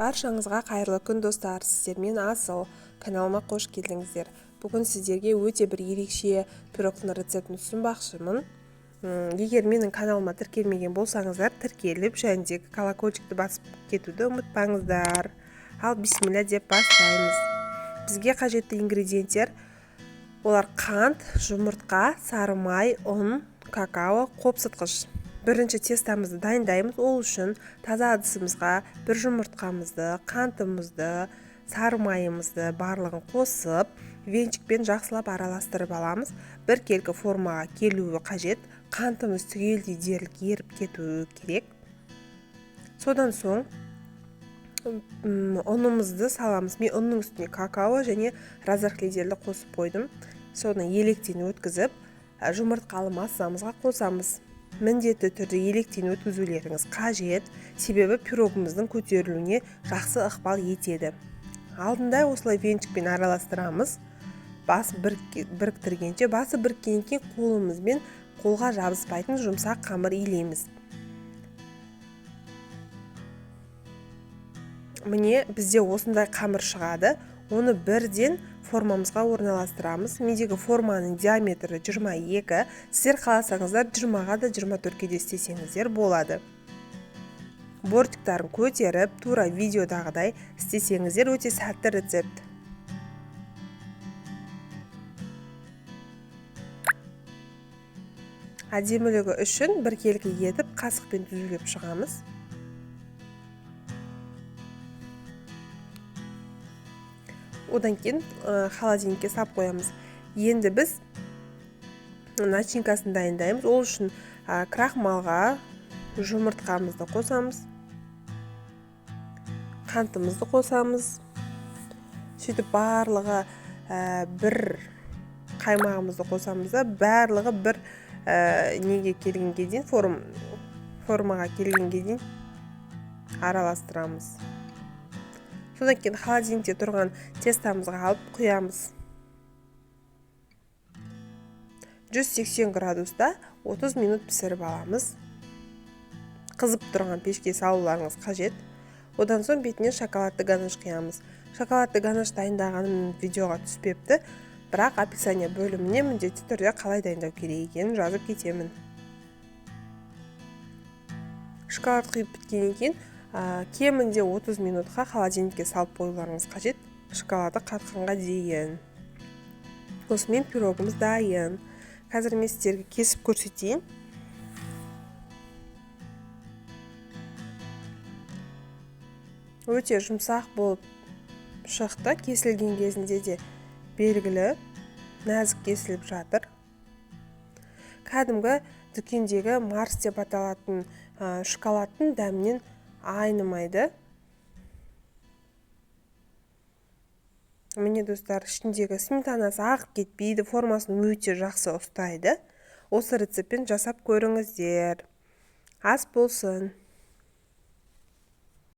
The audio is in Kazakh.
Баршаңызға қайырлы күн, достар! Сіздермен Асыл. Каналыма қош келдіңіздер. Бүгін сіздерге өте бір ерекше пирогтың рецептін ұсынбақшымын. Егер менің каналыма тіркелмеген болсаңыздар, тіркеліп, жәндегі колокольчикті басып кетуді ұмытпаңыздар. Ал бисмилля деп бастаймыз. Бізге қажетті ингредиенттер олар: қант, жұмыртқа, сары май, ұн, какао, қопсытқыш. Бірінші тестамызды дайындаймыз. Ол үшін таза ыдысымызға бір жұмыртқамызды, қантымызды, сары майымызды барлығын қосып, венчикпен жақсылап араластырып аламыз. Біркелкі формаға келуі қажет. Қантымыз түгелдей дерлік еріп кетуі керек. Содан соң ұнымызды саламыз. Мен ұнның үстіне какао және разрыхлительді қосып қойдым. Соны електен өткізіп, жұмыртқалы массамызға қосамыз. Міндетті түрде електен өткізулеріңіз қажет, себебі пирогымыздың көтерілуіне жақсы ықпал етеді. Алдында осылай венчикпен араластырамыз. Бас біріктіргенше, басы біріккеннен кейін қолымызбен қолға жабыспайтын жұмсақ қамыр илейміз. Міне, бізде осындай қамыр шығады. Оны бірден формамызға орналастырамыз. Мендегі форманың диаметрі 22. Сіздер қаласаңыздар 20-ға да, 24-ке де істесеңіздер болады. Бортиктарын көтеріп, тура видеодағыдай істесеңіздер, өте сәтті рецепт. Әдемілігі үшін біркелкі етіп қасықпен түзулеп шығамыз. Одан кейін холодильникке салып қоямыз. Енді біз начинкасын дайындаймыз. Ол үшін крахмалға жұмыртқамызды қосамыз, қантымызды қосамыз. Сөйтіп барлығы бір қаймағымызды қосамыз да, барлығы бір неге келгенге дейін, формаға келгенге дейін араластырамыз. Содан кейін холодильникте тұрған тестамызға алып құямыз. 180 градуста 30 минут пісіріп аламыз. Қызып тұрған пешке салуларыңыз қажет. Одан соң бетіне шоколадты ганаш құямыз. Шоколадты ганаш дайындағаным видеоға түспепті, бірақ описание бөліміне міндетті түрде қалай дайындау керек екенін жазып кетемін. Шоколад құйып біткеннен кейін кемінде 30 минутқа холодильникке салып қоюларыңыз қажет, шоколады қатқанға дейін. Осымен пирогымыз дайын. Қазір мен сіздерге кесіп көрсетейін. Өте жұмсақ болып шықты, кесілген кезінде де белгілі нәзік кесіліп жатыр. Кәдімгі дүкендегі Марс деп аталатын шоколадтың дәмінен айнымайды. Міне, достар, ішіндегі сметанасы ағып кетпейді, формасын өте жақсы ұстайды. Осы рецептпен жасап көріңіздер. Ас болсын.